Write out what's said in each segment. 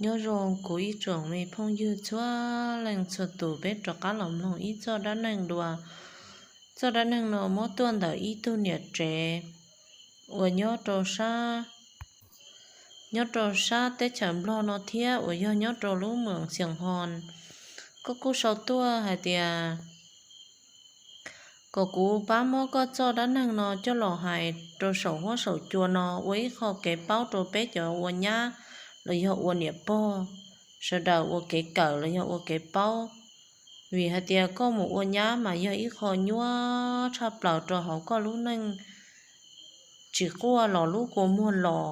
Nyob zoo kuv ib tsoom me phooj ywg txhua leej txhua tus, peb rov qab los mloog ib txoj dab neeg dua. Txoj dab neeg no muab tuaj ntawm ib tug niam tsev uas nyob rau sab, nyob rau sab teb chaws Nplog no thiab uas yog nyob rau lub moos Xias Hos. Koj kuj sau tuaj hais tias kom kuv pab muab koj txoj dab neeg no coj los hais rau saum huab saum cua no ua ib qho kev paub rau peb cov ua nyab los yog ua niam pog sawv daws ua kev kawm los yog ua kev paub. Vim hais tias koj mus ua nyab mas yog ib qho nyuaj tshaj plaws rau hauv koj lub neej, tsis quaj los lub kua muag los,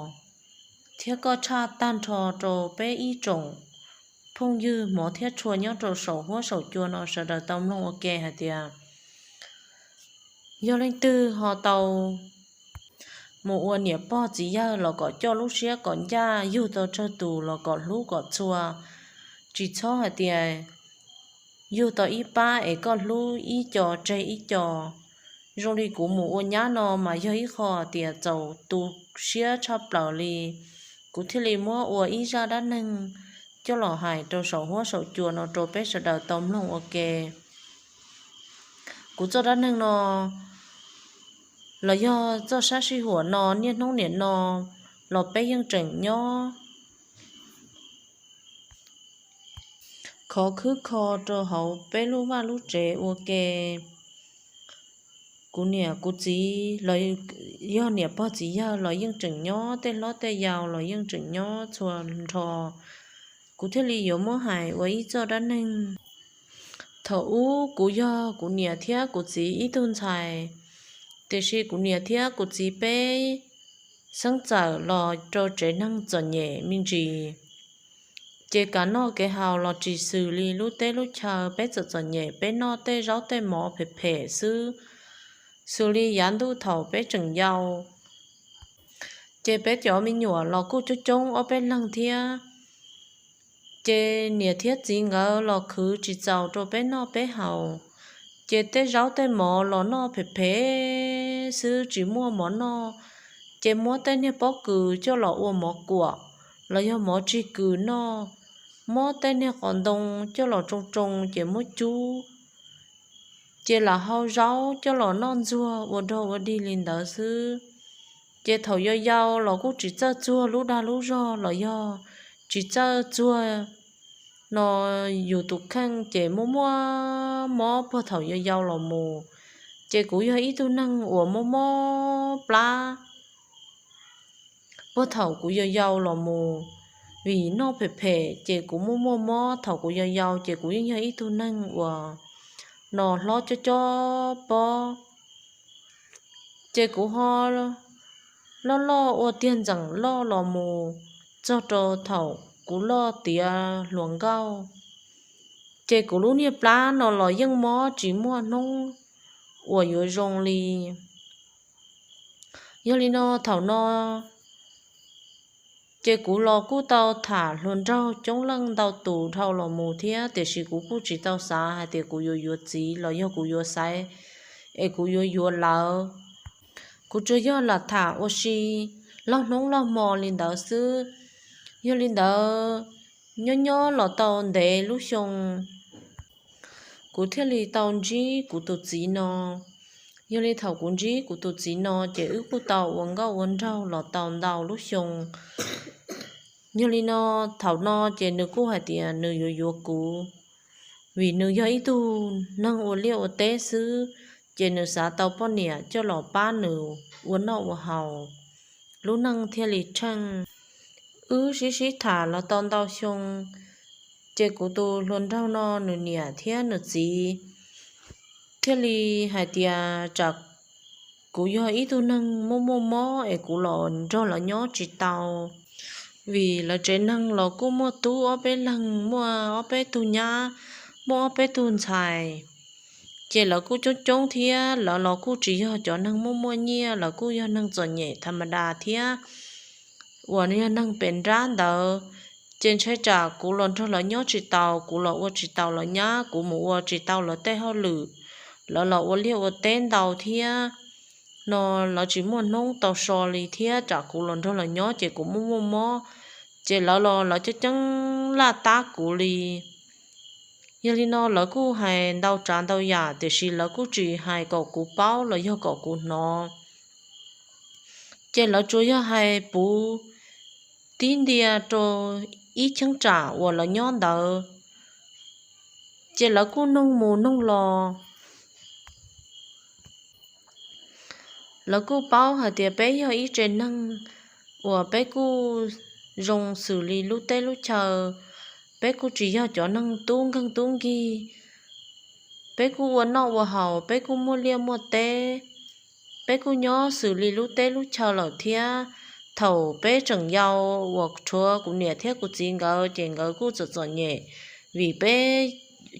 thiab koj tshaj tag nrho rau peb ib tsoom phooj ywg hmov thiab tshua nyob rau saum huab saum cua no sawv daws tau mloog ua ke hais tias yog leej twg ho tau mus ua niam pog txiv yawg los kom coj lub siab kom ncaj, yug tau tsawg tus los kom hlub kom txhua. Tsis txhob hais tias yug tau ib pab es koj hlub ib co tseg ib co. Zoo li kuv mus ua nyab no mas yog ib qho tias txaus tu siab tshaj plaws li, kuv thiaj li muab ua ib zaj dab neeg coj los hais rau saum huab saum cua no rau peb sawv daws tau mloog ua ke. Kuv txoj dab neeg no los yog txoj sab sij huam no niaj hnub niam no los peb yeej tseem nyob khov khwb kho rau hauv peb lub vaj lub tsev ua ke. Kuv niam kuv txiv los yog niam pog txiv yawg los yeej tseem nyob, tej hlob tej yau los yeej tseem nyob txhua nrho. Kuv thiaj li yuav muab hais ua ib txoj dab neeg. Thaum ub kuv yog kuv niam thiab kuv txiv ib tug ntxhais, tiam sis kuv niam thiab kuv txiv peb xeeb txawm los rau tsev neeg txom nyem me ntsis. Ces kev noj kev haus los tsis xws li lub teb lub chaw, peb txom txom nyem peb noj tej zaub tej mov phem phem xwb. Xws li yav ntuj thaum peb tseem yau, ces peb cov me nyuam los kuj coob coob ob peb leeg thiab. Ces niam thiab txiv nkawd los khwv tsis txaus rau peb noj peb haus, ces tej zaub tej mov los noj phem phem xwb tsis muaj mov noj. Ces muab tej niag pob kws coj los ua mov kuam los yog mov tsig kws noj, muab tej niag qos ntoo coj los tsoo tsoo ces muab cub, ces lam hau zaub coj los noj ntxuag ua dog ua dig li ntawd xwb. Ces thaum yau yau los kuj tsis txawj txuag lub dag lub zog los yog tsis txawj txuag no, yus tus kheej ces muaj muaj mob puag thaum yau yau los mus. Ces kuv yog ib tug neeg uas mob mob plab puag thaum kuv yau yau los mus, vim noj phem phem ces kuv muaj muaj mob thaum kuv yau yau, ces kuv yeej yog ib tug neeg uas no hlob cob cob pob. Ces kuv ho loj loj ua tiag ntxeem loj los mus txog rau thaum kuv loj tiav hluas nkauj, ces kuv lub niag plab no los yeej mob tsis muaj hnub uas yuav zoo li. Yog li no thaum no ces kuv los kuj tau tham hluas nraug coob leej ntau tus dhau los mus thiab, tiam sis kuv kuj tsis tau xav hais tias kuv yuav yuav txiv los yog kuv yuav xaiv es kuv yuav yuav lawv. Kuv tsuas yog lam tham ua si loj hnub loj hmo li ntawd xwb. Yog li ntawd, nyob nyob los tau ntev lub xyoo, kuv thiaj li tau ntsib kuv tus txiv no. Yog li thaum kuv ntsib kuv tus txiv no ces wb kuj tau ua nkauj ua nraug los tau ntau lub xyoo. Yog li no, thaum no ces nws kuj hais tias nws yuav yuav kuv, vim nws yog ib tug neeg ua liaj ua teb xwb, ces nws xav tau poj niam coj los pab nws ua noj ua haus, lub neej thiaj li tsheej. Wb sib sib tham los tau ntau xyoo, ces kuv tus hluas nraug no nws niam thiab nws txiv thiaj li hais tias tsam kuv yog ib tug neeg muaj muaj mob es kuv los nrog lawv nyob tsis tau, vim lawv tsev neeg los kuj muaj tub ob peb leeg, muaj ob peb tug nyab, muaj ob peb tug ntxhais, ces lawv kuj coob coob thiab lawv los kuj tsis yog cov neeg muaj muaj nyiaj, lawv kuj yog neeg txom nyem tha ma da thiab uas yog neeg pem nrab ntawd. Ces ntshai tsam kuv los nrog lawv nyob tsis taus, kuv los ua tsis taus lawv nyab, kuv mus ua tsis tau lawv tej hauj lwm, lawv los ua liaj ua teb ntau thiab no, lawv tsis muaj hnub tau so li thiab tsam kuv los nrog lawv nyob ces kuv muaj muaj mob, Ces lawv los lawv coob coob laj tab kuv li. Yog li no lawv kuj hais ntau tsav ntau yam tiam sis lawv kuj tsis hais kom kuv paub los yog kom kuv hnov. Ces lawv tsuas yog hais puv tib ntia rau ib cheeb tsam uas lawv nyob ntawd, ces lawv kuj noog mus noog los. Lawv kuj paub hais tias peb yog ib tsev neeg uas peb kuj zoo xws li lub teb lub chaw, peb kuj tsis yog cov neeg tub nkeeg tub nkig, peb kuj ua noj ua haus, peb kuj muaj liaj muaj teb, peb kuj nyob xws li lub teb lub chaw lawm thiab. Thaum peb tseem yau uas tshuav kuv niam thiab kuv txiv nkawd ces nkawd kuj txom txom nyem, vim peb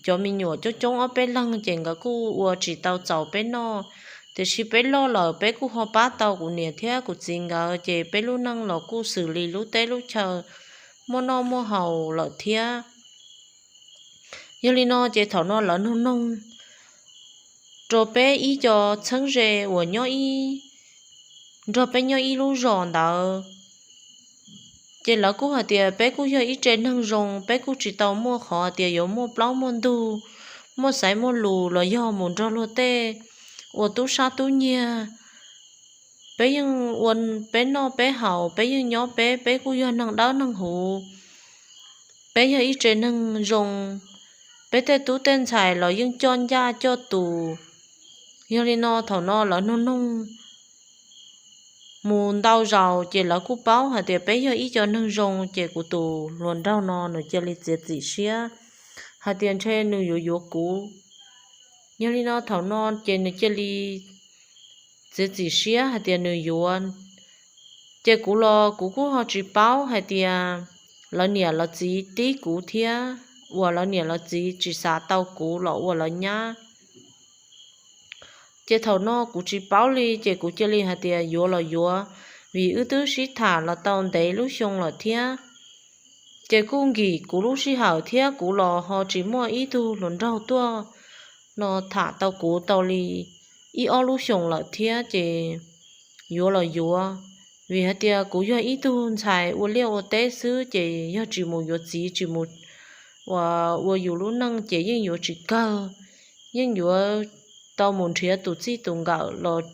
cov me nyuam coob coob ob peb leeg ces nkawd kuj ua tsis tau txaus peb noj. Tiam sis peb loj lawm peb kuj ho pab tau kuv niam thiab kuv txiv nkawd ces peb lub neej los kuj xws li lub teb lub chaw, muaj noj muaj haus lawm thiab. Yog li no ces thaum no lawv noog noog rau peb ib co txheeb ze uas nyob ib, nrog peb nyob ib lub zos ntawd, ces lawv kuj hais tias peb kuj yog ib tsev neeg zoo, peb kuj tsis tau muaj qhov tias yuav muaj plaub muaj ntug, muaj xaiv muaj lus los yog mus nrog luag tej ua tub sab tub nyiag. Peb yeej ua peb noj peb haus, peb yeej nyob peb, peb kuj yog neeg dawb neeg huv, peb yog ib tsev neeg zoo, peb tej tub tej ntxhais los yeej coj ncaj coj tus. Yog li no thaum no lawv noog noog mus ntau zaus ces lawv kuj paub hais tias peb yog ib co neeg zoo, ces kuv tus hluas nraug no nws cia li txiav txim siab hais tias ntshe nws yuav yuav kuv. Yog li no thaum no ces nws cia li txiav txim siab hais tias nws yuav. Ces kuv los kuv kuj ho tsis paub hais tias lawv niam lawv txiv tib kuv thiab, uas lawv niam lawv txiv tsis xav tau kuv los ua lawv nyab. Ces thaum no kuv tsis paub li ces kuv cia li hais tias yuav los yuav, vim wb twb sib tham los tau ntev lub xyoo lawm thiab. Ces kuj nkim kuv lub sij hawm thiab kuv los ho tsis muaj ib tug hluas nraug tuaj no tham tau kuv tau li ib ob lub xyoos lawm thiab ces yuav los yuav, vim hais tias kuv yog ib tug ntxhais ua liaj ua teb xwb ces yog tsis mus yuav txiv tsis mus ua, ua yus lub neej ces yeej yuav tsis kawg, yeej yuav tau mus nrhiav tus txij tus nkawm los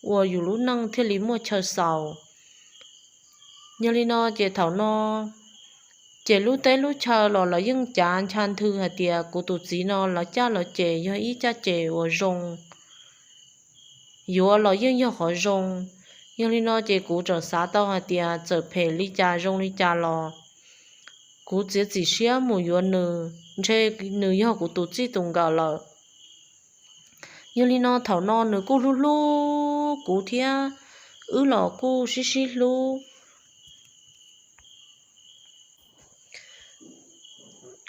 ua yus lub neej thiaj li muaj chaw xaus. Yog li no ces thaum no ces lub teb lub chaw los lawv yeej cav ncha nthw hais tias kuv tus txiv no lawv caj lawv ces yog ib caj ces uas zoo, yuav los yeej yog qhov zoo. Yog li no ces kuv tseem xav tau hais tias txawm phem li cas zoo li cas los kuv txiav txim siab mus yuav nws, ntshe nws yog kuv tus txij tus nkawm lawm. Yog li no thaum no nws kuj hlub hlub kuv thiab, wb los kuj sib sib hlub.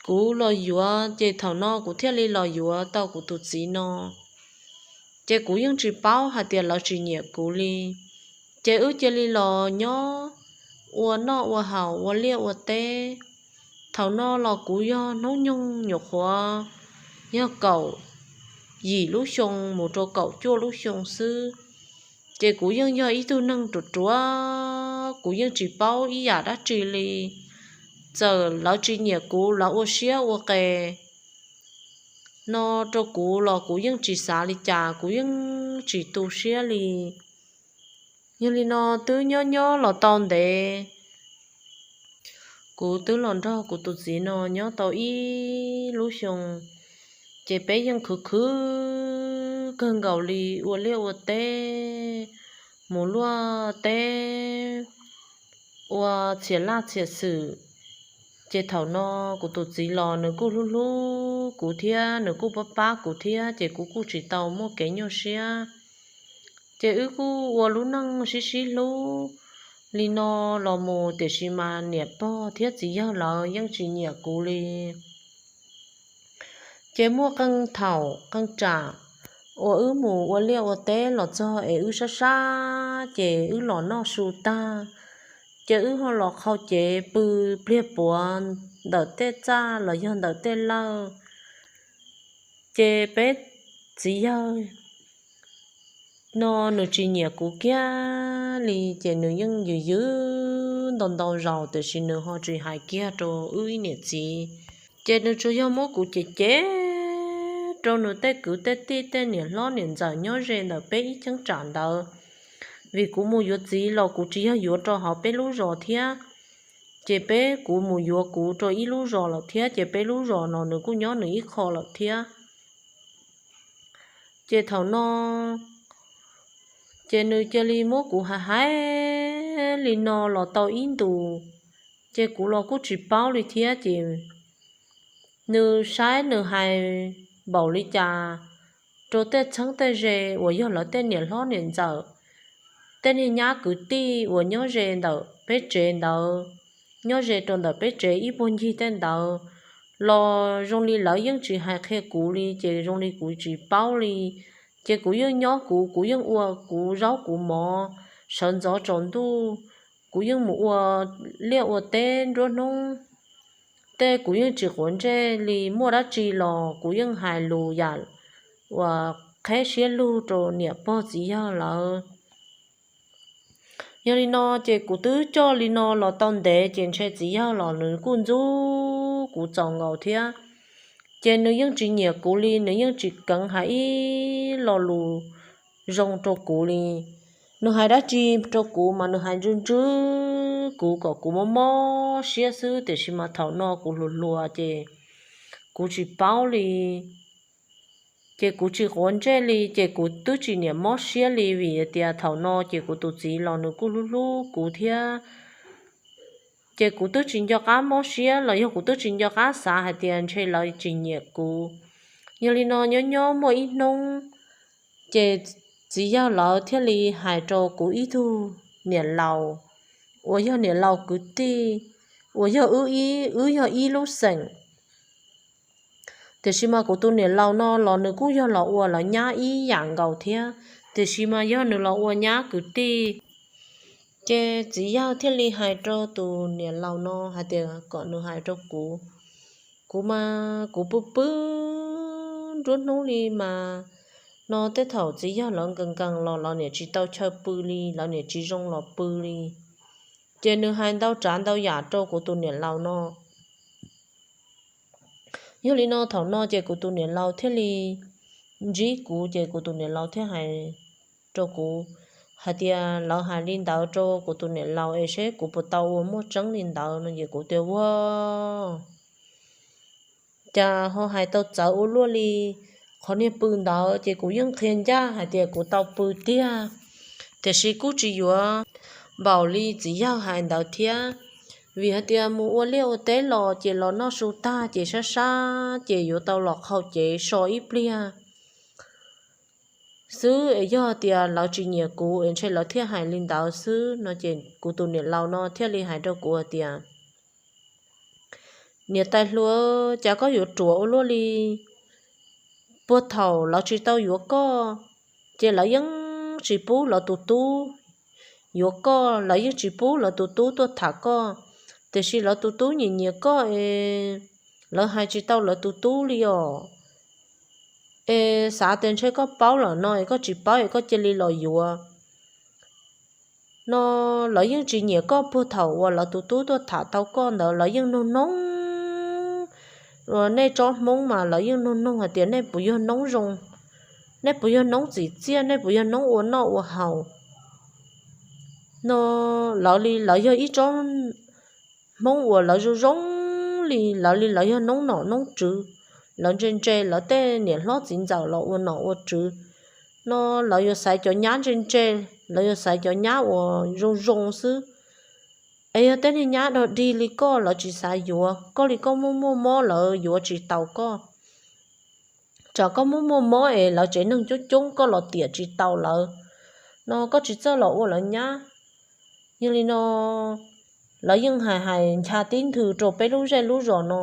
Kuv los yuav ces thaum no kuv thiaj li los yuav tau kuv tus txiv no. Ces kuv yeej tsis paub hais tias lawv tsis nyiam kuv li. Ces wb cia li los nyob ua noj ua haus ua liaj ua teb. Thaum no los kuv yog hnub nyoog nyuam qhuav yog kaum yim lub xyoo mus rau kaum cuaj lub xyoo xwb. Ces kuv yeej yog ib tug neeg ruam ruam, kuv yeej tsis paub ib yam dab tsi li. Txawm lawv tsis nyiam kuv, lawv ua siab ua qes no rau kuv los kuv yeej tsis xav li cas, kuv yeej tsis tu siab li. Yog li no twb nyob nyob los tau ntev, kuv twb los nrog kuv tus txiv no nyob tau ib lub xyoo, ces peb yeej khwv khwv kawg nkaus li, ua liaj ua teb, mus luaj teb, ua txhia laj txhia xwm. Ces thaum no kuv tus txiv los nws kuj hlub hlub kuv thiab nws kuj pab pab kuv thiab, ces kuv kuj tsis tau muaj kev nyuaj siab. Ces wb kuj ua lub neej sib sib hlub li no los mus, tiam sis mas niam pog thiab txiv yawg lawv yeej tsis nyiam kuv li. Ces muaj qee thaum qee tsam uas wb mus ua liaj ua teb los txog es wb sab sab ces wb los noj su tag, ces wb ho los qhau cev pw pliag puav ntawm tej txaj los yog ntawm tej lawj. Ces peb txiv yawg no nws tsis nyiam kuv kiag li, ces nws yeej yws yws ntau ntau zaus, tiam sis nws ho tsis hais kiag rau wb ib niam txiv. Ces nws tsuas yog muab kuv cem cem rau nws tej kwv tej tij tej niam hlob niam ntxawm nyob ze ntawm peb ib cheeb tsam ntawd. Vim kuv mus yuav txiv los kuv tsis yog yuav rau hauv peb lub zos thiab, ces peb kuv mus yuav kuv rau ib lub zos lawm thiab, ces peb lub zos no nws kuj nyob nws ib qho lawm thiab. Ces thaum no ces nws cia li muab kuv hais hais li no los tau ib ntus, ces kuv los kuj tsis paub li thiab. Ces nws saib nws hais npaum li cas rau tej txheeb tej ze uas yog lawv tej niam hlob niam ntxawm, tej niag nyab kwv tij uas nyob ze ntawm peb tsev ntawd, nyob ze rau ntawm peb tsev ib puag ncig tej ntawd los zoo li lawv yeej tsis hais qhia kuv li, ces zoo li kuv tsis paub li. Ces kuv yeej nyob kuv, kuv yeej ua kuv zaub kuv mov sawv ntxov tsaus ntuj, kuv yeej mus ua liaj ua teb nruab hnub tej, kuv yeej tsis quav ntsej li. Muaj dab tsi los kuv yeej hais lus yam uas qheb siab lug rau niam pog txiv yawg lawv. Yog li no ces kuv twb coj li no los tau ntev, ces ntshe txiv yawg los nws kuj ntxub kuv txaus nkaus thiab. Ces nws yeej tsis nyiam kuv li, nws yeej tsis keev hais ib lo lus zoo rau kuv li. Nws hais dab tsi rau kuv mas nws hais ntswj ntswj kuv kom kuv mob mob siab xwb, tiam sis mas thaum no kuv hluas hluas ces kuv tsis paub li. Ces kuv tsis quav ntsej li, ces kuv twb tsis niam mob siab li, vim tias thaum no ces kuv tus txiv los nws kuj hlub hlub kuv thiab. Ces kuv twb tsis nco qab mob siab los yog kuv twb tsis nco qab xav hais tias ntshe lawv tsis nyiam kuv. Yog li no nyob nyob muaj ib hnub, ces txiv yawg lawv thiaj li hais rau kuv ib tug niam laus uas yog niam laus kwv tij, uas yog wb ib, wb yog ib lub xeem. Tiam sis mas kuv tus niam laus no los nws kuj yog los ua lawv nyab ib yam nkaus thiab, tiam sis mas yog nws los ua nyab kwv tij. Ces txiv yawg thiaj li hais rau tus niam laus no hais tias kom nws hais rau kuv. Kuv mas kuv pw pw nruab hnub li mas, no tej thaum txiv yawg lawv nkees nkees los lawv niam tsis tau chaw pw li, lawv niam tsis zoo los pw li. Ces nws hais ntau tsav ntau yam rau kuv tus niam laus no. Yog li no thaum no ces kuv tus niam laus thiaj li ntsib kuv, ces kuv tus niam laus thiaj hais rau kuv hais tias lawv hais li ntawd rau kuv tus niam laus es seb kuv puas tau ua muaj tseeb li ntawd no, ces kuv tias ua cas ho hais tau txawv ua luaj li. Qhov niag pw ntawd ces kuv yeej qhia ncaj hais tias kuv tau pw tiag, tiam sis kuj tsis yuav npaum li txiv yawg hais ntawd thiab. Vim hais tias mus ua liaj ua teb los ces los noj su tag ces sab sab ces yuav tau los qhau cev so ib pliag xwb es yog tias lawv tsis nyiam kuv es ntshe lawv thiaj hais li ntawd xwb no, ces kuv tus niam laus no thiaj li hais rau kuv hais tias, niam tais hluas, cas koj yuav ruam ua luaj li? Puag thaum lawv tsis tau yuav koj, ces lawv yeej tsis pub lawv tus tub yuav koj, lawv yeej tsis pub lawv tus tub tuaj tham koj, tiam sis lawv tus tub nyiam nyiam koj es lawv hais tsis tau lawv tus tub li os. Es xav tias ntshe koj paub lawm no es koj tsis paub es koj cia li los yuav no. Lawv yeej tsis nyiam koj puag thaum uas lawv tus tub tuaj tham tau koj ntawd, lawv yeej noog noog, nej tsob Hmoob mas lawv yeej noog noog hais tias nej puas yog noob zoo, nej puas yog noob txim txiaj, nej puas yog noob ua noj ua haus no. Lawv li lawv yog ib tsob Hmoob uas lawv zoo zoo li, lawv li lawv yog noob nom noob tswv, lawv ntse ntse lawv tej niam hlob txiv ntxawm los ua nom ua tswv no, lawv yuav xaiv cov nyab ntse ntse, lawv yuav xaiv cov nyab uas zoo zoo xwb. Es yog tej niag nyab dog dig li koj lawv tsis xav yuav, koj li koj muaj muaj mob lawv yuav tsis taus koj. Tsam koj muaj muaj mob es lawv tsev neeg coob coob koj los tiam tsis tau lawv no, koj tsis txawj los ua lawv nyab. Yog li no lawv yeej hais hais ncha tib nthwv rau peb lub zej lub zos no,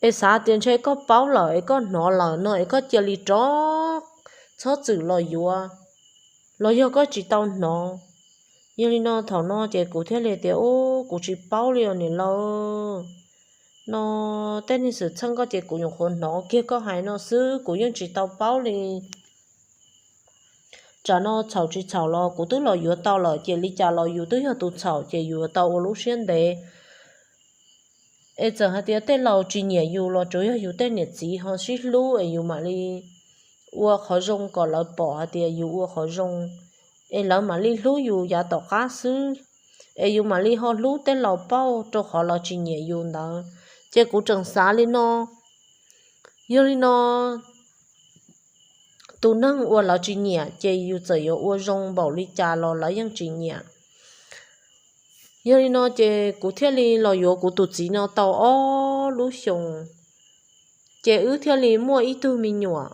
es xav tias ntshe koj paub lawm es koj hnov lawm no es koj cia li rov txhob txwm los yuav, los yog koj tsis tau hnov. Yog li no thaum no ces kuv thiaj li tias, u, kuv tsis paub li os niam laus no, tej niag xwm txheej koj ces kuv nyuam qhuav hnov kiag koj hais no xwb, kuv yeej tsis tau paub li. tsam no txhaum tsis txhaum los kuv twb los yuav tau lawm, ces li cas los yus twb yog tus txhaum ces yus yuav tau ua lub siab ntev. Es txawm hais tias tej laus tsis nyiam yus los tsuas yog yus tej niam txiv ho sib hlub es yus mam li ua qhov zoo kom lawv pom hais tias yus ua qhov zoo, es lawv mam li hlub yus yav tom qab xwb, es yus mam li ho hlub tej laus pauj rau qhov lawv tsis nyiam yus ntawd. Ces kuv tseem xav li no, yog li no tus neeg uas lawv tsis nyiam ces yus txawm yuav ua zoo npaum li cas los lawv yeej tsis nyiam. Yog li no ces kuv thiaj li los yuav kuv tus txiv no tau ob lub xyoos, ces wb thiaj li muaj ib tug me nyuam.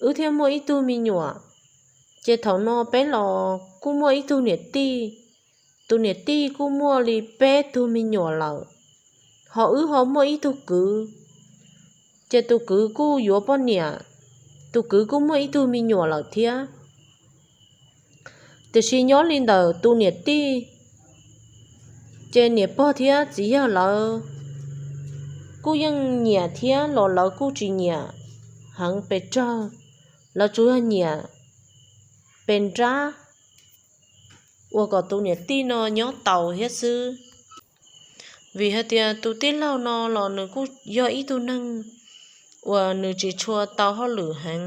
Wb thiaj muaj ib tug me nyuam, ces thaum no peb los kuj muaj ib tug niam tij, tus niam tij kuj muaj li peb tug me nyuam lawm, ho wb ho muaj ib tug kwv, ces tus kwv kuj yuav poj niam, tus kwv kuj muaj ib tug me nyuam lawm thiab. Tiam sis nyob li ntawm tus niam tij, ces niam pog thiab txiv yawg lawv kuj yeej nyiam thiab los lawv kuj tsis nyiam heev pes tsawg, lawv tsuas yog nyiam pes nrab uas kom tus niam tij no nyob taus thiab xwb. Vim hais tias tus tij laug no los nws kuj yog ib tug neeg uas nws tsis tshua tau hauj lwm heev,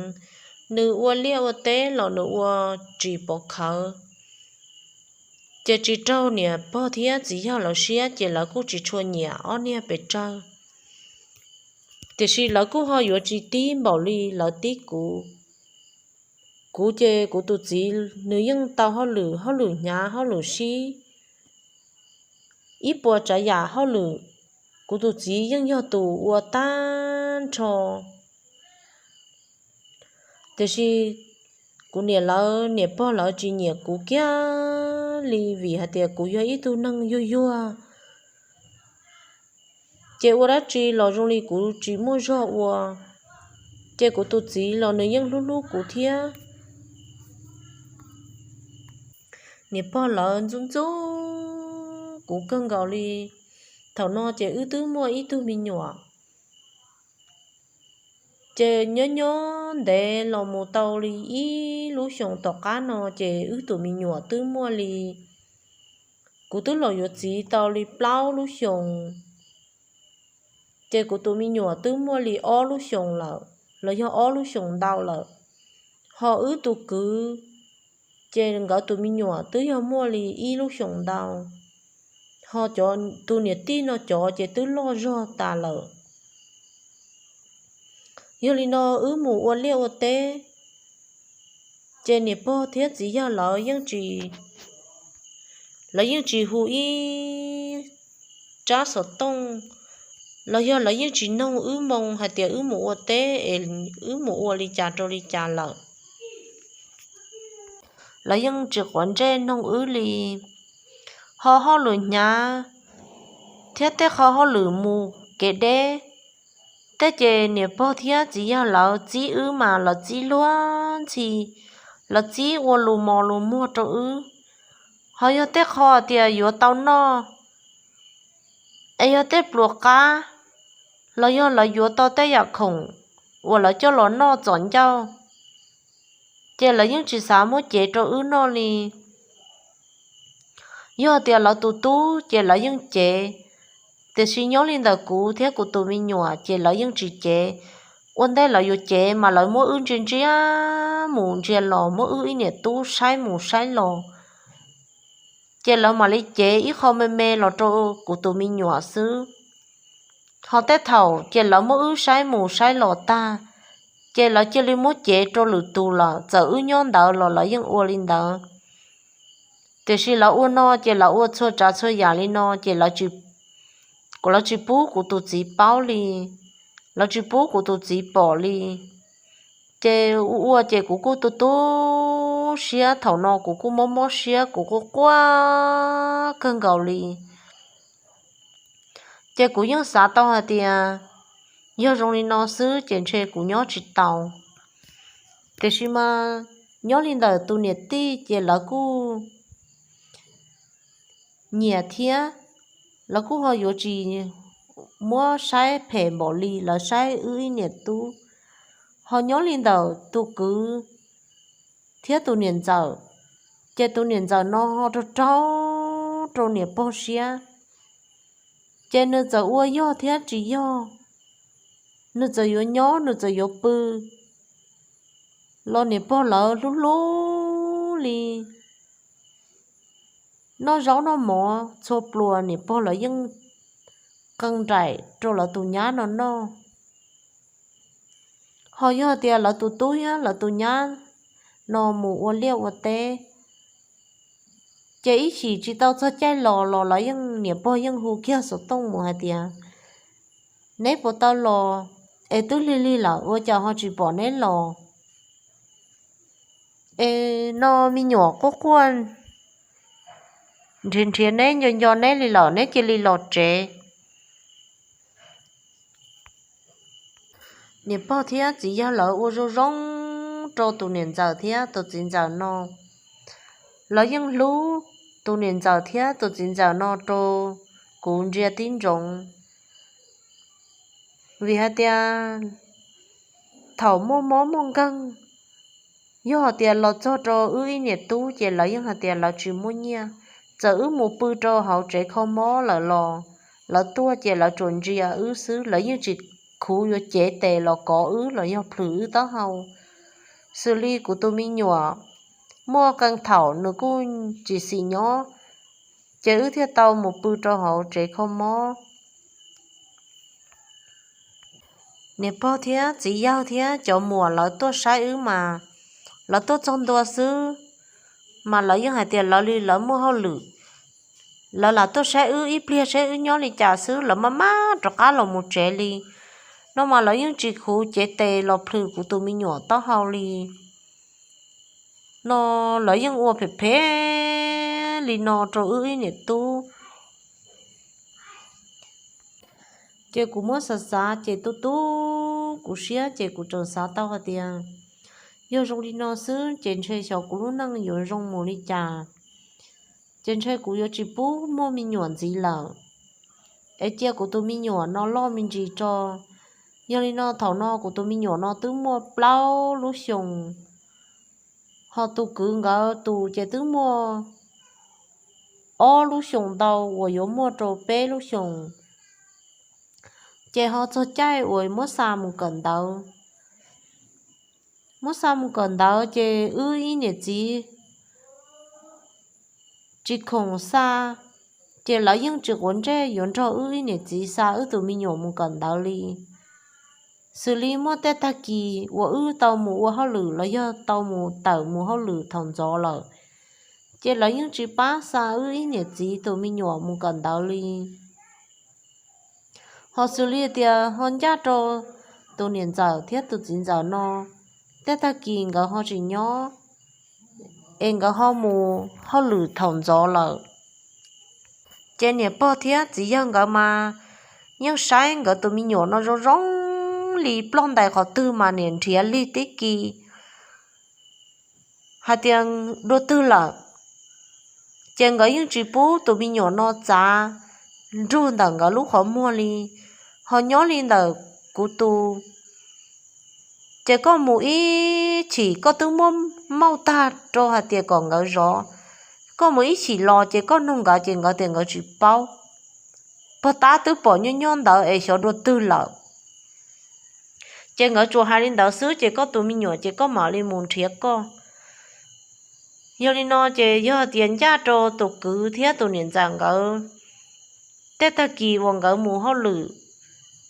nws ua liaj ua teb los nws ua tsis pov khawv, ces tsis raug niam pog thiab txiv yawg lawv siab ces lawv kuj tsis tshua nyiam ob niag pes tsawg. Tiam sis lawv kuj ho yuav tsis tib npaum li lawv tib kuv. Kuv ces kuv tus txiv nws yeej tau hauj lwm, hauj lwm hnyav hauj lwm sib, ib puas tsav yam hauj lwm, kuv tus txiv yeej yog tus ua tag nrho. Tiam sis kuv niam lawv niam pog lawv tsis nyiam kuv kiag li vim hais tias kuv yog ib tug neeg yuag yuag, ces ua dab tsi los zoo li kuv tsis muaj zog ua, ces kuv tus txiv los nws yeej hlub hlub kuv thiab. Niam pog lawv ntxub ntxub kuv kawg nkaus li. Thaum no ces wb twb muaj ib tug me nyuam, ces nyob nyob ntev los mus tau li ib lub xyoos tom qab no ces wb tus me nyuam twb muaj li, kuv twb los yuav txiv tau li plaub lub xyoos, ces kuv tus me nyuam twb muaj li ob lub xyoos lawm, los yog ob lub xyoos ntau lawm. Ho wb tus kwv, ces nkawd tus me nyuam twb yog muaj li ib lub xyoos ntau, ho cov tus niam tij no cov ces twb loj zog tas lawm. Yog li no wb mus ua liaj ua teb, ces niam pog thiab txiv yawg lawv yeej tsis, lawv yeej tsis hu ib tsab xov tooj, los yog lawv yeej tsis noog wb moo hais tias wb mus ua teb es wb mus ua li cas rau li cas lawm. Lawv yeej tsis quav ntsej noog wb li. Ho hauj lwm hnyav thiab tej qho hauj lwm mus kev deb, tej ces niam pog thiab txiv yawg lawv txib wb mas lawv txib luag ntxhi, lawv txib ua lus mos lus muag rau wb. Ho yog tej qho tias yuav tau noj, es yog tej pluas qab, los yog lawv yuav tau tej yam khoom uas lawv coj los noj txom ncauj, ces lawv yeej tsis xav muab cev rau wb noj li. Yog tias lawv tus tub ces lawv yeej cev, tiam sis nyob li ntawm kuv thiab kuv tus me nyuam ces lawv yeej tsis cev. Ua ntej lawv yuav cev mas lawv muab wb ntsia ntsia mus ntsia los, muab wb ib niam tub saib mus saib los, ces lawv mam li cev ib qho me me los rau kuv tus me nyuam xwb. Ho tej thaum ces lawv muab wb saib mus saib los tag, ces lawv cia li muab cev rau lwm tus lawm, txawm wb nyob ntawd los lawv yeej ua li ntawd. Tiam sis lawv ua no ces lawv ua txhua tsav txhua yam li no ces lawv tsis pub kuv tus txiv paub li, lawv tsis pub kuv tus txiv pom li. Ces ua ua ces kuv kuj tu tu siab, thaum no kuv kuj mob mob siab, kuv kuj quaj kawg nkaus li. Ces kuv yeej xav tau hais tias yog zoo li no xwb ces ntshe kuv nyob tsis tau. Tiam sis mas nyob li ntawm tus niam tij ces lawv kuj nyiam thiab, lawv kuj ho yuav tsis muab saib phem npaum li lawv saib wb ib niam tub. Ho nyob li ntawm tus kwv, thiab tus niam ntxawm. Ces tus niam ntxawm no ho raug raug rau niam pog siab, ces nws txawm ua yog thiab tsis yog, nws txawm yuav nyob nws txawm yuav pw los niam pog lawv hlub hlub li. Noj zaub noj mov txhua pluas niam pog lawv yeej qee nraim rau lawv tus nyab no noj. Ho yog tias lawv tus tub thiab lawv tus nyab no mus ua liaj ua teb, ces ib chim tsis tau txog caij los los lawv yeej, niam pog yeej hu kiag xov tooj mus hais tias, neb puas tau los? Es twb lig lig lawm ua cas ho tsis pom neb los? Es no me nyuam quaj quaj nrhiav nrhiav neb nco nco neb li lawm, neb cia li los tsev. Niam pog thiab txiv yawg lawv ua zoo zoo rau tus niam ntxawm thiab tus txiv ntxawm no. Lawv yeej hlub tus niam ntxawm thiab tus txiv ntxawm no rau kuv ntsia tib ntsoov. Vim hais tias thaum muaj mob muaj nkeeg, yog hais tias los txog rau wb ib niam tub ces lawv yeej hais tias lawv tsis muaj nyiaj. Txawm wb mus pw rau hauv tsev kho mob lawm los lawv tuaj ces lawv tsuas ntsia wb xwb, lawv yeej tsis khuv yuav cev tes los kov wb los yog plhws wb taub hau. Xws li kuv tus me nyuam muaj qee thaum nws kuj tsis xis nyob, ces wb thiaj tau mus pw rau hauv tsev kho mob. Niam pog thiab txiv yawg thiab cov muam lawv tuaj saib wb mas lawv tuaj txog ntua xwb, mas lawv yeej hais tias lawv li lawv muaj hauj lwm, lawv lam tuaj saib wb ib pliag saib wb nyob li cas xwb lawv maj maj rov qab los mus tsev li. No mas lawv yeej tsis khuv cev tes los plhws kuv tus me nyuam taub hau li. No lawv yeej ua phem phem li no rau wb ib niam tub. Ces kuv muab xav xav ces tu tu kuv siab ces kuv tseem xav tau hais tias, yog zoo li no xwb ces ntshe xyov kuv lub neej yuav zoo mus li cas. Ces ntshe kuv yuav tsis pub muaj me nyuam ntxiv lawm, es cia kuv tus me nyuam no loj me ntsis tso. Yog li no thaum no kuv tus me nyuam no twb muaj plaub lub xyoos, ho tus kwv nkawd tus ces twb muaj ob lub xyoos ntau uas yuav muaj rau peb lub xyoos. Ces ho txog caij uas muab xa mus kawm ntawv. Muab xa mus kawm ntawv ces wb ib niam txiv tsis khoom xa, ces lawv yeej tsis quav ntsej yuav nrog wb ib niam txiv xa wb tus me nyuam mus kawm ntawv li. Xws li muaj tej tag kis uas wb tau mus ua hauj lwm los yog tau mus tawm mus hauj lwm thaum ntxov lawm, ces lawv yeej tsis pab xa wb ib niam txiv tus me nyuam mus kawm ntawv li. Ho xws li tias ho ncaj rau tus niam ntxawm thiab tus txiv ntxawm no, tej tag kis nkawd ho tsis nyob, es nkawd ho mus hauj lwm thaum ntxov lawm. Ces niam pog thiab txiv yawg nkawd mas yeej saib nkawd tus me nyuam no zoo zoo li ploj ntais qhov twg mas niam nrhiav lig tib kis hais tias dua twg lawm. Ces nkawd yeej tsis pub tus me nyuam no txav nrug ntawm nkawd lub qhov muag li. Ho nyob li ntawm kuv tus, ces koj mus ib chim koj twb muab mauj tag rau hais tias kom nkawd zov, koj mus ib chim los ces koj nug nkawd ces nkawd tias nkawd tsis paub. Pog tab twb pom nyob nyob ntawd es xyov dua twg lawm. Ces nkawd tsuas hais li ntawd xwb ces koj tus me nyuam ces koj mam li mus nrhiav koj. Yog li no ces yog tias ncaj rau tus kwv thiab tus niam ntxawm nkawd, tej tag kis uas nkawd mus hauj lwm,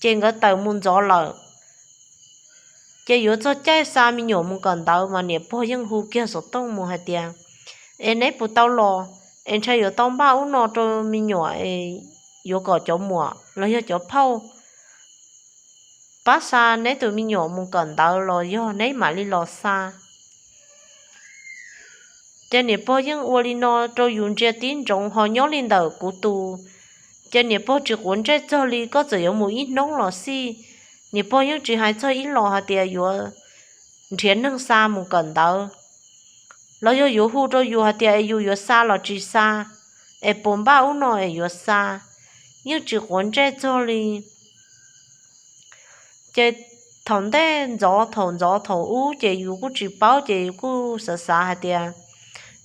ces nkawd tawm mus ntxov lawm, ces yuav txog caij xa me nyuam mus kawm ntawv mas niam pog yeej hu kiag xov tooj mus hais tias, es neb puas tau los? Es ntshai yuav tau npaj ub no rau me nyuam, yuav kom cov muam los yog cov phauj pab xa neb tus me nyuam mus kawm ntawv los yog neb mam li los xa. Ces niam pog yeej ua li no rau yus ntsia tib ntsoov ho nyob li ntawm kuv tus, ces niam pog tsis quav ntsej txog li koj txawm yuav mus ib hnub los xij. Niam pog yeej tsis hais txog ib los hais tias yuav nrhiav neeg xa mus kawm ntawv, los yog yuav hu rau yus hais tias es yus yuav xa los tsis xa, es puas npaj ub no es yuav xa, yeej tsis quav ntsej txog li. Ces thaum ntej ntxov thaum ntxov thaum ub ces yus kuj tsis paub ces yus kuj xav xav hais tias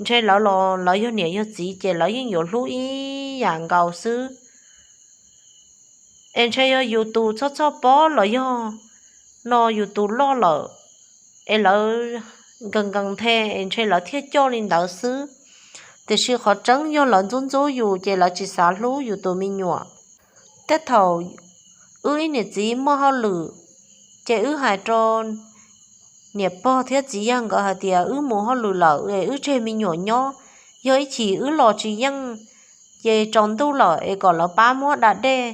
ntshe lawv los lawv yog niam yog txiv ces lawv yeej yuav hlub ib yam nkaus xwb. Es ntshe yog yus tus txhob txhoj pob los yog no yus tus loj lawm es lawv nkees nkees nthe es ntshe lawv thiaj coj li ntawd xwb. Tiam sis qhov tseeb yog lawv ntxub ntxub yus ces lawv tsis xav hlub yus tus me nyuam. Tej thaum wb ib niam txiv muaj hauj lwm ces wb hais rau niam pog thiab txiv yawg nkawd hais tias wb mus hauj lwm lawm es wb tseg me nyuam nyob, yog ib chim wb los tsis yeej ces tsaus ntuj lawm es kom lawv pab muab da dej,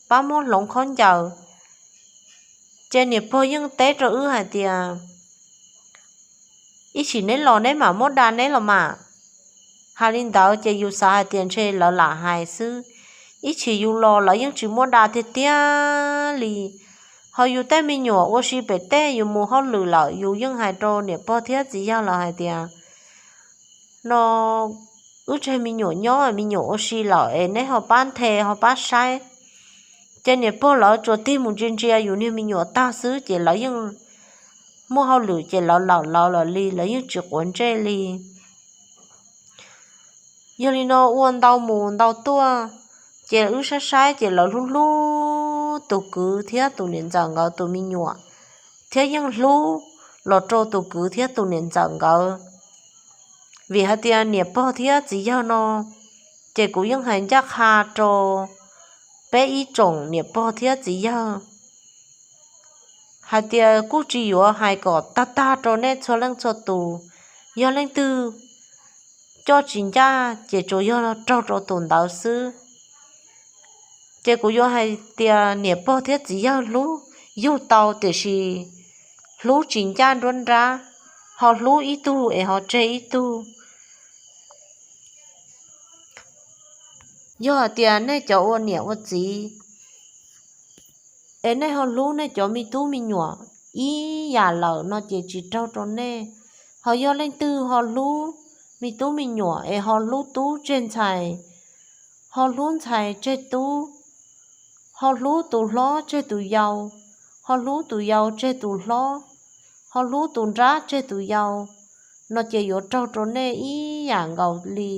pab muab hloov khaub ncaws. Ces niam pog yeej teb rau wb hais tias ib chim neb los neb mam muab da neb los mas. Hais li ntawd ces yus xav hais tias ntshe lawv lam hais xwb, ib chim yus los lawv yeej tsis muab da tiag tiag li. Ho yus tej me nyuam ua si pem tej yus mus hauj lwm lawm yus yeej hais rau niam pog thiab txiv yawg lawv hais tias no wb tseg me nyuam nyob me nyuam ua si lawm es neb ho pab nthe ho pab saib. Ces niam pog lawv tsuas tig mus ntsia ntsia yus niag me nyuam tag xwb ces lawv yeej muaj hauj lwm ces lawv lawm lawv lawm li lawv yeej tsis quav ntsej li. Yog li no ua ntau mus ntau tuaj, ces wb saib saib ces lawv hlub hlub tus kwv thiab tus niam ntxawm nkawd tus me nyuam, thiab yeej hlub los rau tus kwv thiab tus niam ntxawm nkawd. Vim hais tias niam pog thiab txiv yawg no, ces kuv yeej hais ncaj qha rau peb ib tsoom niam pog thiab txiv yawg hais tias kuj tsis yuav hais kom tag tag rau nej txhua leej txhua tus. Yog leej twg coj tsis ncaj ces tsuas yog raug rau tus ntawd xwb. Ces kuv yuav hais tias niam pog thiab txiv yawg hlub yug tau tiam sis hlub tsis ncaj nruab nrab, ho hlub ib tug es ho tseg ib tug. Yog hais tias nej cov ua niam ua txiv es nej ho hlub nej cov me tub me nyuam ib yam lawm no ces tsis raug rau nej. Ho yog leej twg ho hlub me tub me nyuam es ho hlub tub tseg ntxhais, ho hlub ntxhais tseg tub, ho hlub tus hlob tseg tus yau, ho hlub tus yau tseg tus hlob, ho hlub tus nrab tseg tus yau, no ces yuav raug rau nej ib yam nkaus li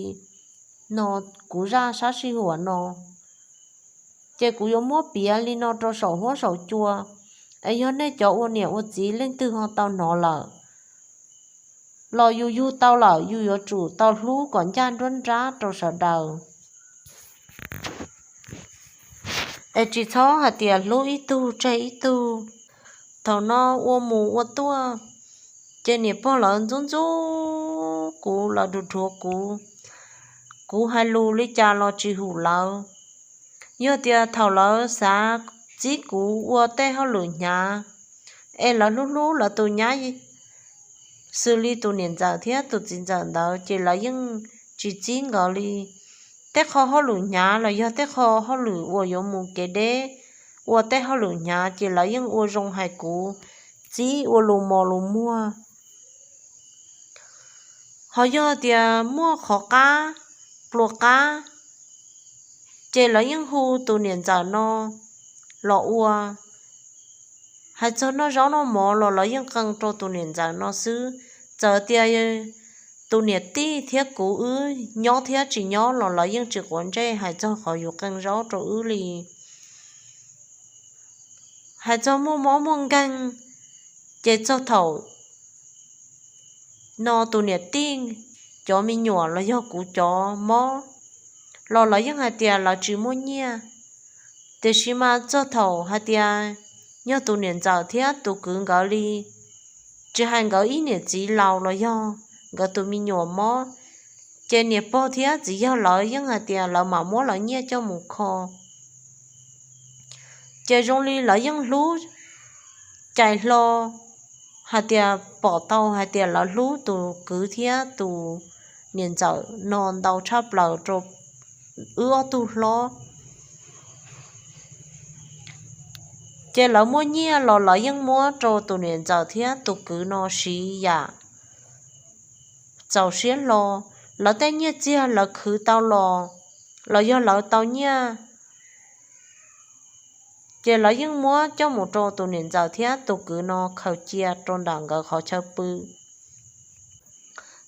no kuv zaj sab sij huam no. Ces kuv yuav muab piav li no rau saum huab saum cua, es yog nej cov ua niam ua txiv leej twg ho tau hnov lawm los yus yug tau lawm yus yuav tsum tau hlub kom ncaj nruab nrab rau sawv daws. Es tsis txhob hais tias hlub ib tug tseg ib tug. Thaum no ua mus ua tuaj, ces niam pog lawv ntxub ntxub kuv, lawv dhuav dhuav kuv, kuv hais lus li cas los tsis hum lawv. Yog tias thaum lawv xav txib kuv ua tej hauj lwm hnyav, es lawv hlub hlub lawv tus nyab xws li tus niam ntxawm thiab tus txiv ntxawm ntawd ces lawv yeej tsis txib nkawd li. Tej qho hauj lwm hnyav los yog tej qho hauj lwm uas yuav mus kev deb, ua tej hauj lwm hnyav ces lawv yeej ua zoo hais kuv, txib ua lus mos lus muag. Ho yog tias muaj qhov qab, pluas qab, ces lawv yeej hu tus niam ntxawm no los ua. Hais txog noj zaub noj mov los lawv yeej qee rau tus niam ntxawm no xwb. Txawm tias tus niam tij thiab kuv wb nyob thiab tsis nyob los lawv yeej tsis quav ntsej hais txog qhov yus qee zaub rau wb li. Hais txog muaj mob muaj nkeeg, ces txog thaum no tus niam tij cov me nyuam los yog kuv cov mob los lawv yeej hais tias lawv tsis muaj nyiaj. Tiam sis mas txog thaum hais tias yog tus niam ntxawm thiab tus kwv nkawd li, tsis hais nkawd ib niam txiv laus los yog nkawd tus me nyuam mob, ces niam pog thiab txiv yawg lawv yeej hais tias lawv mam muab lawv nyiaj coj mus kho. Ces zoo li lawv yeej hlub cais hlo hais tias pom tau hais tias lawv hlub tus kwv thiab tus niam ntxawm no ntau tshaj plaws rau wb ob tug hlob. Ces lawv muaj nyiaj los lawv yeej muab rau tus niam ntxawm thiab tus kwv no siv yam txaus siab hlo. Lawv tej nyiaj txiag lawv khwv tau los, los yog lawv tau nyiaj Ces lawv yeej muab coj mus rau tus niam ntxawm thiab tus kwv no khaws cia rau nram nkawd qhov chaw pw.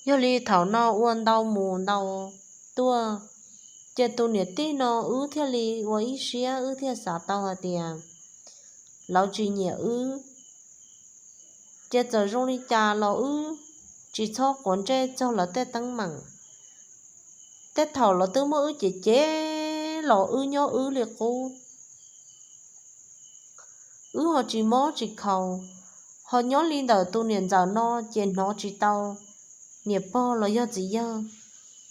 Yog li thaum no ua ntau mus ntau tuaj, ces tus niam tij no wb thiaj li ua ib siab, wb thiaj xav tau hais tias lawv tsis nyiam wb. Ces txawm zoo li cas los wb tsis txhob quav ntsej txog lawv tej teeb meem. Tej thaum lawv twb muab wb cem cem los wb nyob wb li qub. Wb ho tsis mob tsis khaus, ho nyob li ntawm tus niam ntxawm no ces hnov tsis tau niam pog los yog txiv yawg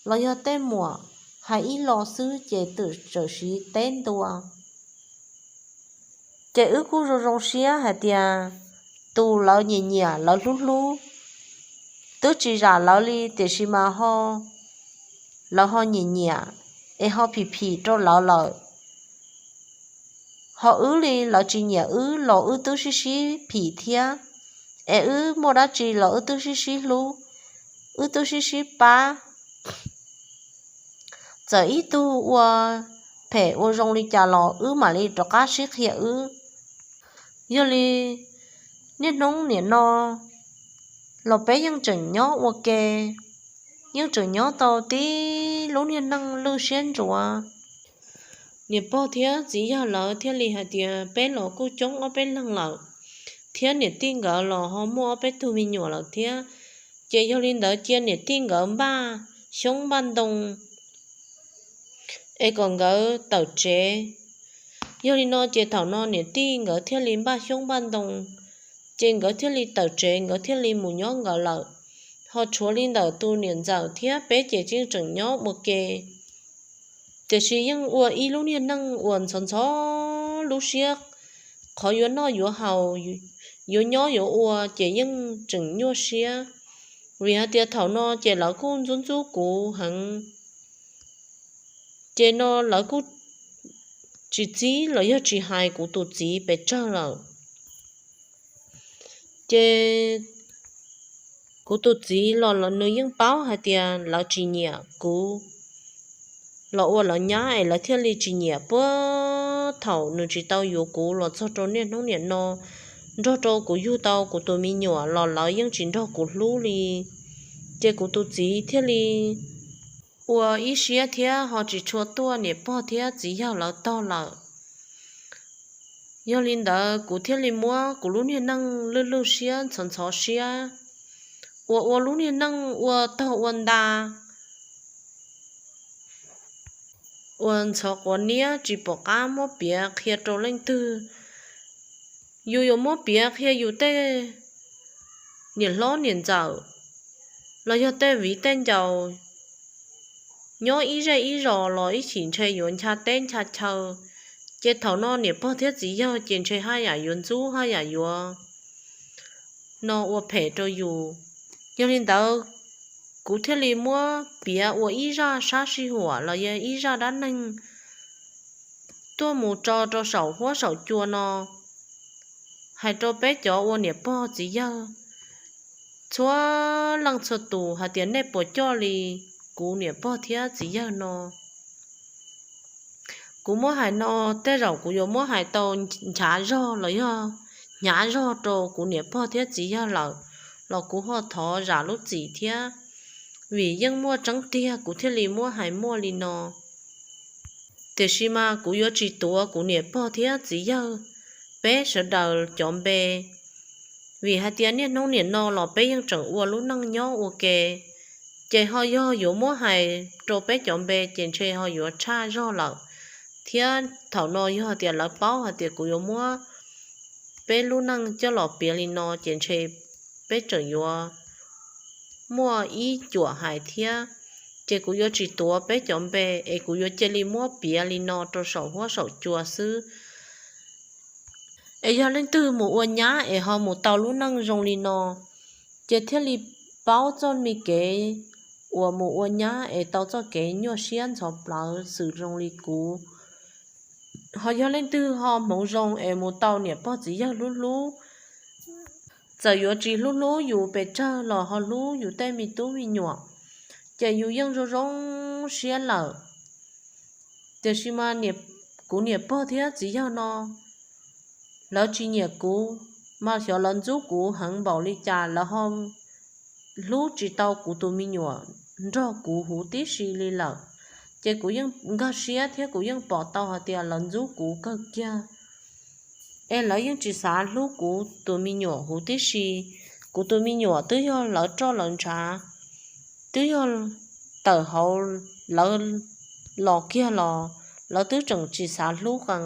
los yog tej muam hais ib lo xwb ces twb txawm siv teb ntua. Ces wb kuj zoo zoo siab hais tias tus lawv nyiam nyiam lawv hlub hlub twb tsis zam lawv li, tiam sis mas ho lawv ho nyiam nyiam es ho phim phim rau lawv lawm. Ho wb li lawv tsis nyiam wb los wb twb sib sib phim thiab, es wb muaj dab tsi los wb twb sib sib hlub, wb twb sib sib pab. Txawm ib tug ua phem ua zoo li cas los wb mam li rov qab sib qhia wb. Yog li niaj hnub niam no los peb yeej tseem nyob ua ke, yeej tseem nyob tau tib lub niag neej lwj siab ntsuav. Niam pog thiab txiv yawg lawv thiaj li hais tias peb los kuj coob ob peb leeg lawm, thiab niam tij nkawd los ho muaj ob peb tug me nyuam lawm thiab. Ces yog li ntawd cia niam tij nkawd npaj xyoob npaj ntoo es kom nkawd tawm tsev. Yog li no ces thaum no niam tij nkawd thiaj li npaj xyoob npaj ntoo, ces nkawd thiaj li tawm tsev, nkawd thiaj li mus nyob nkawd lawm. Ho tshuav li ntawm tus niam ntxawm thiab peb ces yeej tseem nyob ua ke. Tiam sis yeej ua ib lub niag neej uas ntxhov ntxhov lub siab, qhov yuav noj yuav haus, yuav nyob yuav ua ces yeej tseem nyuaj siab. Vim hais tias thaum no ces lawv kuj ntxub ntxub kuv heev, ces no lawv kuj tsis txib los yog tsis hais kuv tus txiv pes tsawg lawm. Ces kuv tus txiv los nws yeej paub hais tias lawv tsis nyiam kuv los ua lawv nyab es lawv thiaj li tsis nyiam puag thaum nws tsis tau yuav kuv los txog rau niaj hnub niam no. Nrog rau kuv yug tau kuv tus me nyuam los lawv yeej tsis nrog kuv hlub li. Ces kuv tus txiv thiaj li ua ib siab thiab ho tsis tshua tuaj niam pog thiab txiv yawg lawv tog lawm. Yog li ntawd kuv thiaj li muab kuv lub niag neej lwj lwj siab ntxhov ntxhov siab, ua ua lub niag neej ua tog ua nta, ua ntxhov quav niab tsis pom qab muab piav qhia rau leej twg. Yus yuav muab piav qhia yus tej niam hlob niam ntxawm los yog tej viv tej ncaus nyob ib zej ib zos los ib chim ntshe yuav ncha teb ncha chaw. Ces thaum no niam pog thiab txiv yawg ces ntshe haj yam yuav ntxub haj yam yuav no ua phem rau yus. Yog li ntawd, kuv thiaj li muab piav ua ib zaj sab sij huam los yog ib zaj dab neeg tuaj mus tso rau saum huab saum cua no, hais rau peb cov ua niam pog txiv yawg txhua leej txhua tus hais tias nej puas coj li kuv niam pog thiab txiv yawg no. Kuv muab hais no, tej zaum kuv yuav muab hais tau nchav zog los yog hnyav zog rau kuv niam pog thiab txiv yawg lawm, los kuv ho thov zam lub txim thiab, vim yeej muaj tseeb tiag kuv thiaj li muab hais muaj li no. Tiam sis mas kuv yuav tsis tuav kuv niam pog thiab txiv yawg peb sawv daws cov npe, vim hais tias niaj hnub niam no los peb yeej tseem ua lub neej nyob ua ke. Ces ho yog yuav muab hais rau peb cov npe ces ntshe ho yuav tshaj zog lawm, thiab thaum no yog tias lawv paub hais tias kuv yuav muab peb lub neej coj los piav li no ces ntshe peb tseem yuav muaj ib cuam hais thiab. Ces kuv yuav tsis tuav peb cov npe es kuv yuav cia li muab piav li no rau saum huab saum cua xwb. Es yog leej twg mus ua nyab es ho mus tau lub neej zoo li no, ces thiaj li paub txoj me kev uas mus ua nyab es tau txoj kev nyuaj siab ntxhov plawv xws zoo li kuv. Ho yog leej twg ho hmoov zoo es mus tau niam pog txiv yawg hlub hlub, txawm yuav tsis hlub hlub yus pes tsawg los ho hlub yus tej me tub me nyuam, ces yus yeej zoo zoo siab lawm. Tiam sis mas kuv niam pog thiab txiv yawg no lawv tsis nyiam kuv, mas xyov lawv ntxub kuv heev npaum li cas lawv ho hlub tsis tau kuv tus me nyuam nrog kuv huv tib si li lawm. Ces kuv yeej nkag siab thiab kuv yeej pom tau hais tias lawv ntxub kuv kawg kiag, es lawv yeej tsis xav hlub kuv tus me nyuam huv tib si. Kuv tus me nyuam twb yog lawv roj lawv ntshav, twb yog tawm hauv lawv los kiag los lawv twb tseem tsis xav hlub qees.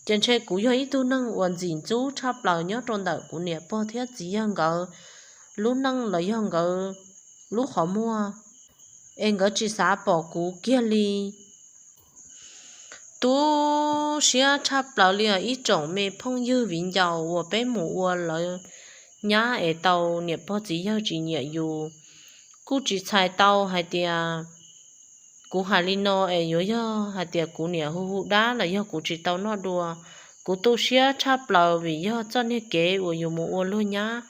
Ces ntshe kuv yog ib tug neeg uas ntxim ntxub tshaj plaws nyob rau ntawm kuv niam pog thiab txiv yawg nkawd lub neej los yog nkawd lub qhov muag, es nkawd tsis xav pom kuv kiag li. Tu siab tshaj plaws li os ib tsoom me phooj ywg viv ncaus uas peb mus ua lawv nyab es tau niam pog txiv yawg tsis nyiam yus. Kuj tsis txhais tau hais tias kuv hais li no es yuav yog hais tias kuv niam hu hu dab los yog kuv tsis tau noj dua. Kuv tu siab tshaj plaws vim yog txoj niag kev uas yus mus ua luag nyab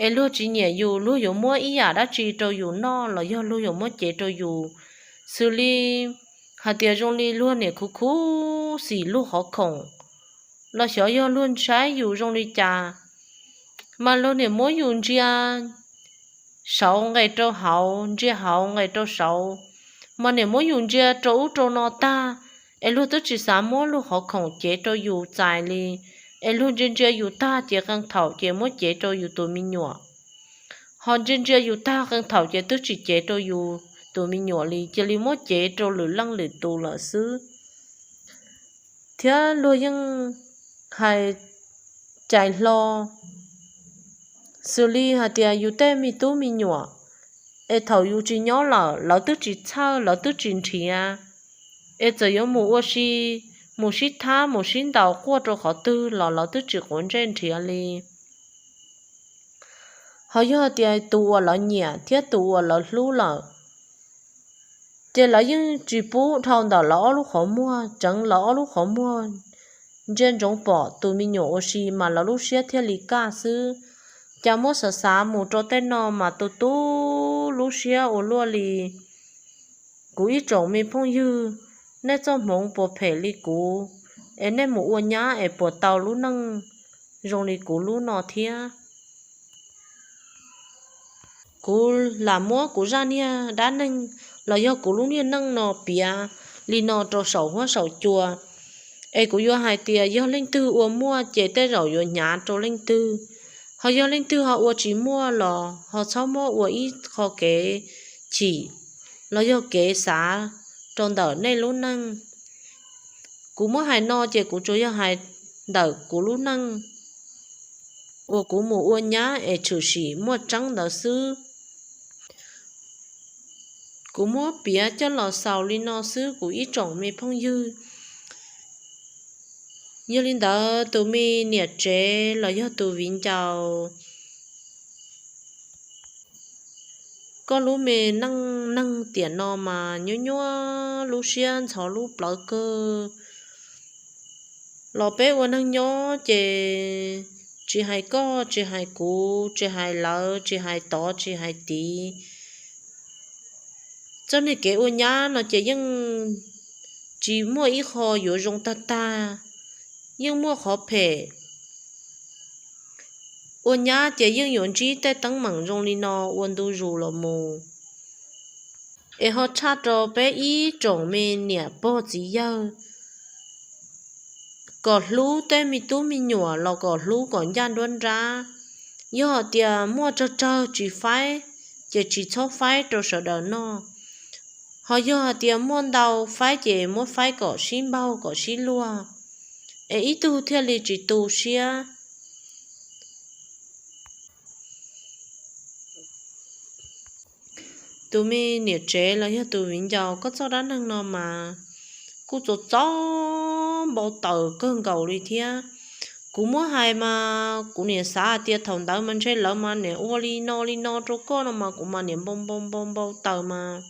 es luag tsis nyiam yus, luag yuav muab ib yam dab tsi rau yus noj los yog luag yuav muab cev rau yus, xws li hais tias zoo li luag niam khuv khuv xim luag qhov khoom los xyov yog luag saib yus zoo li cas, mas luag niam muab yus ntsia saud nqes rau hauv, ntsia hauv nqes rau saud, mas niam muab yus ntsia rau ub rau no tag, es luag twb tsis xav muab luag qhov khoom cev rau yus txais li. Es luag ntsia ntsia yus tag ces qee thaum ces muab cev rau yus tus me nyuam, ho ntsia ntsia yus tag qee thaum ces twb tsis cev rau yus tus me nyuam li, cia li muab cev rau lwm leej lwm tus lawm xwb. Thiab luag yeej hais cais hlo, xws li hais tias yus tej me tub me nyuam, es thaum yus tsis nyob lawm lawv twb tsis txhawj lawv twb tsis nrhiav, es txawm yuav mus ua si, mus sib thab mus sib ntaus quaj rau qhov twg los lawv twb tsis quav ntsej nrhiav li. Ho yog tias tus uas lawv nyiam thiab tus uas lawv hlub lawm, ces lawv yeej tsis pub dhau ntawm lawv ob lub qhov muag, tseev lawv ob lub qhov muag ntsia ntsoov pom tus me nyuam ua si mas lawv lub siab thiaj li kaj xwb. Cas muab xav xav mus rau tej no mas tu tu lub siab ua luaj li. Kuv ib tsoom me phooj ywg, nej txoj hmoov puas phem li kuv, es nej mus ua nyab es puas tau lub neej zoo li kuv lub no thiab? Kuv lam muab kuv zaj niag dab neeg los yog kuv lub niag neej no piav li no rau saum huab saum cua, es kuv yuav hais tias yog leej twg ua muaj ces tej zaum yuav hnyav rau leej twg, ho yog leej twg ho ua tsis muaj los ho txhob muab ua ib qho kev chim los yog kev xav rau ntawm nej lub neej. Kuv muab hais no ces kuv tsuas yog hais ntawm kuv lub neej uas kuv mus ua nyab es tshwm sim muaj tseeb ntawd xwb. Kuv muab piav coj los xaus li no xwb kuv ib tsoom me phooj ywg. Yog li ntawd tus me niam tsev los yog tus viv ncaus, koj lub me neej neeg tiam no mas nyuaj nyuaj lub siab ntxhov lub plawv kawg. Los peb ua neeg nyob ces tsis hais koj tsis hais kuv tsis hais lawv tsis hais tod tsis hais tid, txoj niag kev ua nyab no ces yeej tsis muaj ib qho yuav zoo tag tag, yeej muaj qhov phem. Ua nyab ces yeej yuav ntsib tej teeb meem zoo li no ua ntu zus los mus. Es ho tshaj rau peb ib tsoom me niam pog txiv yawg kom hlub tej me tub me nyuam los kom hlub kom ncaj nruab nrab. Yog hais tias muaj tsawg tsawg tsis faib, ces tsis txhob faib rau sawv daws noj. Ho yog hais tias muaj ntau faib ces muab faib kom sib npaug kom sib luag, es ib tug thiaj li tsis tu siab. Tus me niam tsev los yog tus viv ncaus, koj txoj dab neeg no mas kuj txaus txaus npau taws kawg nkaus li thiab. Kuv muab hais mas kuv niam xav hais tias thaum ntawd mas ntshe lawv mas niam ua li no li no rau koj no mas kuv mas niam npau npau npau npau taws mas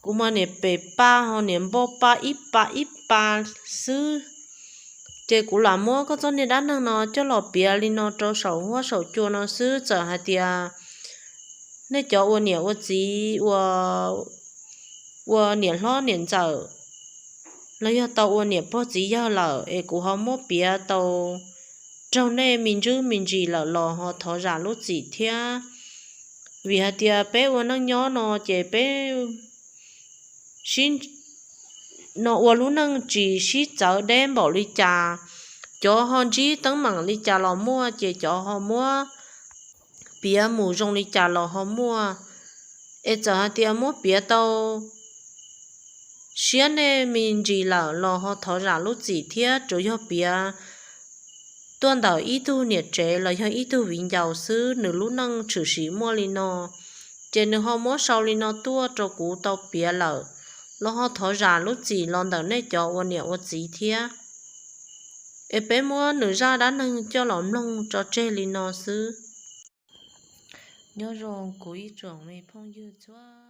kuv mas niam pem pa ho niam npau pa ib pa ib pa xwb. Ces kuv lam muab koj txoj niag dab neeg no coj los piav li no rau saum huab saum cua no xwb, txawm hais tias nej cov ua niam ua txiv, ua niam hlob niam ntxawm, los yog tau ua niam pog txiv yawg lawm es kuv ho muab piav tau raug nej me ntsis me ntsis lawm los ho thov zam lub txim thiab. Vim hais tias peb ua neej nyob no ces peb sib no ua lub neej tsis sib txawv deb npaum li cas, cov ho ntsib teeb meem li cas los muaj ces cov ho muab piav mus zoo li cas los ho muaj. Es txawm hais tias muab piav tau siab nej me ntsis lawm los ho thov zam lub txim thiab. Tsuas yog piav tuaj ntawm ib tug niam tsev los yog ib tug viv ncaus xwb, nws lub neej tshwm sim muaj li no, ces nws ho muab sau li no tuaj rau kuv tau piav lawm, los ho thov zam lub txim los ntawm nej cov ua niam ua txiv thiab. Es peb muab nws zaj dab neeg coj los mloog tso tseg li no xwb. Nyob zoo kuv ib tsoom me phooj ywg txhua